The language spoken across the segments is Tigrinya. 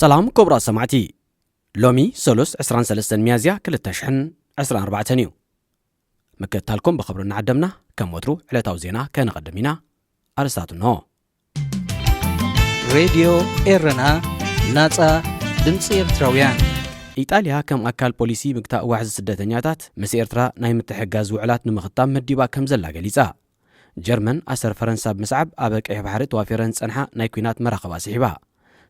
ሰላም ክቡራት ሰማዕቲ፣ ሎሚ ሰሉስ ዕስራን ሰለስተን ሚያዝያ ክልተ ሽሕን ዕስራን ኣርባዕተን እዩ። ምክትታልኩም ብኽብሪ እናዓደምና፣ ከም ወትሩ ዕለታዊ ዜና ከነቐድም ኢና። ኣርስታት እንሆ። ሬድዮ ኤረና፣ ናጻ ድምጺ ኤርትራውያን። ኢጣልያ ከም ኣካል ፖሊሲ ምግታእ ዋሕዚ ስደተኛታት፣ ምስ ኤርትራ ናይ ምትሕግጋዝ ውዕላት ንምኽታም መዲባ ከም ዘላ ገሊጻ። ጀርመን ኣሰር ፈረንሳ ብምስዓብ ኣብ ቀይሕ ባሕሪ ተዋፊረን ዝጸንሓ ናይ ኲናት መራኽብ ኣስሒባ።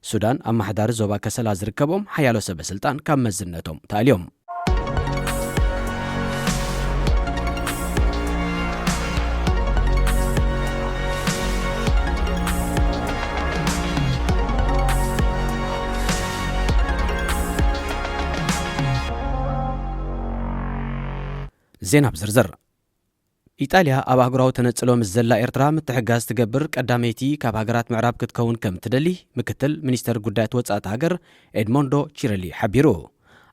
ሱዳን ኣመሓዳሪ ዞባ ከሰላ ዝርከቦም ሓያሎ ሰበ ስልጣን ካብ መዝነቶም ተኣልዮም። ዜና ብዝርዝር። ኢጣልያ ኣብ ኣህጉራዊ ተነጽሎ ምስ ዘላ ኤርትራ ምትሕግጋዝ ትገብር ቀዳመይቲ ካብ ሃገራት ምዕራብ ክትከውን ከም እትደሊ ምክትል ሚኒስተር ጉዳያት ወጻእቲ ሃገር ኤድሞንዶ ቺረሊ ሓቢሩ።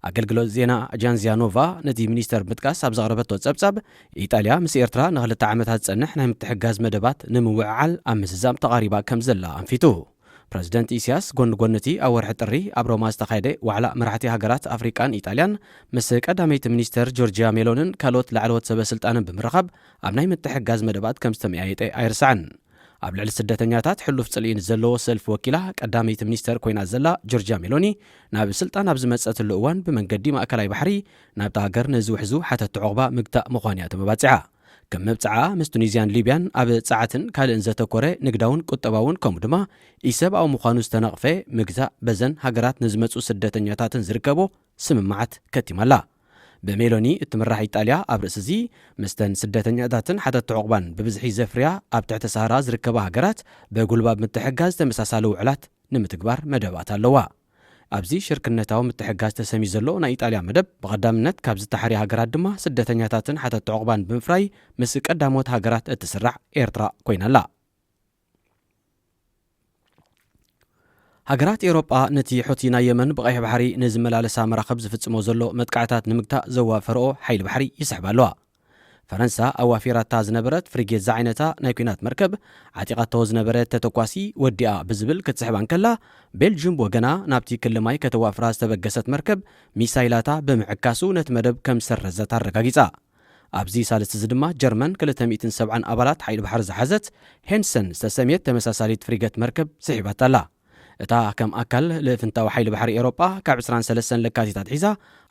ኣገልግሎት ዜና ኣጃንዝያ ኖቫ ነቲ ሚኒስተር ብምጥቃስ ኣብ ዘቕረበቶ ጸብጻብ፣ ኢጣልያ ምስ ኤርትራ ንኽልተ ዓመታት ዝጸንሕ ናይ ምትሕግጋዝ መደባት ንምውዕዓል ኣብ ምዝዛም ተቓሪባ ከም ዘላ ኣንፊቱ። ፕረዚደንት ኢሳያስ ጎኒ ጎኒ እቲ ኣብ ወርሒ ጥሪ ኣብ ሮማ ዝተኻየደ ዋዕላ መራሕቲ ሃገራት ኣፍሪቃን ኢጣልያን ምስ ቀዳመይቲ ሚኒስተር ጆርጅያ ሜሎንን ካልኦት ላዕለዎት ሰበ ስልጣንን ብምርኻብ ኣብ ናይ ምትሕግጋዝ መደባት ከም ዝተመያየጠ ኣይርሳዕን። ኣብ ልዕሊ ስደተኛታት ሕሉፍ ጽልኢ ንዘለዎ ሰልፊ ወኪላ ቀዳመይቲ ሚኒስተር ኮይና ዘላ ጆርጅያ ሜሎኒ፣ ናብ ስልጣን ኣብ ዝመጸትሉ እዋን ብመንገዲ ማእከላይ ባሕሪ ናብታ ሃገር ንዝውሕዙ ሓተቲ ዑቕባ ምግታእ ምዃኑ እያ ተመባጺዓ። ከም መብጽዓ ምስ ቱኒዝያን ሊብያን ኣብ ጸዓትን ካልእን ዘተኮረ ንግዳውን ቁጠባውን ከምኡ ድማ ኢሰብኣዊ ምዃኑ ዝተነቕፈ ምግታእ በዘን ሃገራት ንዝመጹ ስደተኛታትን ዝርከቦ ስምምዓት ከቲማ ኣላ። ብሜሎኒ እትምራሕ ኢጣልያ ኣብ ርእሲ እዚ፣ ምስተን ስደተኛታትን ሓተቲ ዑቕባን ብብዝሒ ዘፍርያ ኣብ ትሕቲ ሳህራ ዝርከባ ሃገራት ብጉልባብ ምትሕግጋዝ ተመሳሳሊ ውዕላት ንምትግባር መደባት ኣለዋ። ኣብዚ ሽርክነታዊ ምትሕግጋዝ ተሰምዩ ዘሎ ናይ ኢጣልያ መደብ፣ ብቐዳምነት ካብ ዝተሓርያ ሃገራት ድማ ስደተኛታትን ሓተቲ ዑቕባን ብምፍራይ ምስ ቀዳሞት ሃገራት እትስራዕ ኤርትራ ኮይና ኣላ። ሃገራት ኤውሮጳ ነቲ ሑቲ ናይ የመን ብቐይሕ ባሕሪ ንዝመላለሳ መራኽብ ዝፍጽሞ ዘሎ መጥቃዕታት ንምግታእ ዘዋፈርኦ ሓይሊ ባሕሪ ይስሕባ ኣለዋ። ፈረንሳ ኣዋፊራታ ዝነበረት ፍሪጌት ዝዓይነታ ናይ ኲናት መርከብ፣ ዓጢቓቶ ዝነበረት ተተኳሲ ወዲኣ ብዝብል ክትስሕባ እንከላ፣ ቤልጅም ብወገና ናብቲ ክሊ ማይ ከተዋፍራ ዝተበገሰት መርከብ ሚሳይላታ ብምዕካሱ ነቲ መደብ ከም ዝሰረዘት ኣረጋጊጻ። ኣብዚ ሳልስቲ እዚ ድማ ጀርመን ክልተ ሚእትን ሰብዓን ኣባላት ሓይሊ ባሕሪ ዝሓዘት ሄንሰን ዝተሰምየት ተመሳሳሊት ፍሪገት መርከብ ስሒባታ ኣላ። እታ ከም ኣካል ልእፍንታዊ ሓይሊ ባሕሪ ኤውሮጳ ካብ ዕስራን ሰለስተን ለካቲት ኣትሒዛ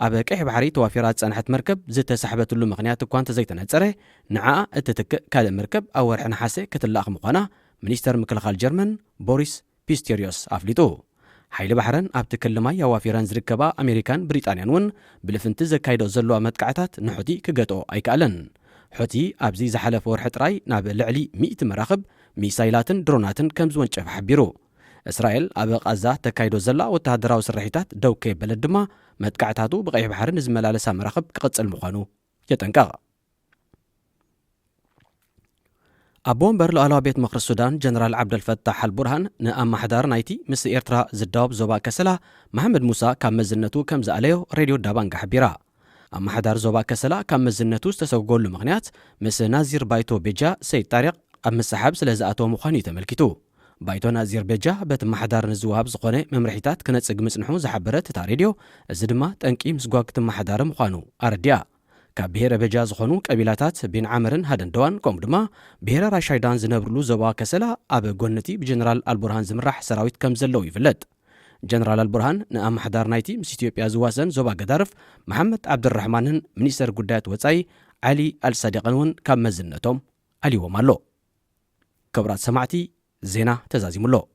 ኣብ ቀይሕ ባሕሪ ተዋፊራ ዝጸንሐት መርከብ ዝተሳሕበትሉ ምኽንያት እኳ እንተዘይተነጸረ፣ ንዓኣ እትትክእ ካልእ መርከብ ኣብ ወርሒ ነሓሰ ክትላኣኽ ምዃና ሚኒስተር ምክልኻል ጀርመን ቦሪስ ፒስቴርዮስ ኣፍሊጡ። ሓይሊ ባሕረን ኣብቲ ክሊ ማይ ኣዋፊረን ዝርከባ ኣሜሪካን ብሪጣንያን እውን ብልፍንቲ ዘካይዶ ዘለዋ መጥቃዕታት ንሑቲ ክገትኦ ኣይከኣለን። ሑቲ ኣብዚ ዝሓለፈ ወርሒ ጥራይ ናብ ልዕሊ ሚእቲ መራኽብ ሚሳይላትን ድሮናትን ከም ዝወንጨፈ ሓቢሩ። እስራኤል ኣብ ቓዛ ተካይዶ ዘላ ወተሃደራዊ ስርሒታት ደው ከየበለት ድማ፣ መጥቃዕታቱ ብቐይሕ ባሕሪ ንዝመላለሳ መራኽብ ክቕጽል ምዃኑ የጠንቀቕ። ኣቦ ወንበር ሉዓላዊ ቤት ምኽሪ ሱዳን ጀነራል ዓብደልፈታሕ ኣልቡርሃን ንኣመሓዳሪ ናይቲ ምስ ኤርትራ ዝዳወብ ዞባ ከሰላ መሓመድ ሙሳ ካብ መዝነቱ ከም ዝኣለዮ ሬድዮ ዳባንጋ ሓቢራ። ኣመሓዳሪ ዞባ ከሰላ ካብ መዝነቱ ዝተሰጎገሉ ምኽንያት ምስ ናዚር ባይቶ ቤጃ ሰይድ ጣሪቕ ኣብ ምስሓብ ስለ ዝኣተወ ምዃኑ እዩ ተመልኪቱ። ባይቶ ናዚር ቤጃ በቲ ኣመሓዳሪ ንዝወሃብ ዝኾነ መምርሒታት ክነጽግ ምጽንሑ ዝሓበረት እታ ሬድዮ፣ እዚ ድማ ጠንቂ ምስጓግ እቲ ኣመሓዳሪ ምዃኑ ኣረዲኣ። ካብ ብሄረ በጃ ዝኾኑ ቀቢላታት ቢን ዓመርን ሃደንደዋን ከምኡ ድማ ብሄረ ራሻይዳን ዝነብርሉ ዞባ ከሰላ ኣብ ጎኒ እቲ ብጀነራል ኣልቡርሃን ዝምራሕ ሰራዊት ከም ዘለዉ ይፍለጥ። ጀነራል ኣልቡርሃን ንኣመሓዳሪ ናይቲ ምስ ኢትዮጵያ ዝዋሰን ዞባ ገዳርፍ መሓመድ ዓብድራሕማንን ሚኒስተር ጉዳያት ወጻኢ ዓሊ ኣልሳዲቅን እውን ካብ መዝነቶም ኣልይዎም ኣሎ። ክቡራት ሰማዕቲ፣ ዜና ተዛዚሙ ኣሎ።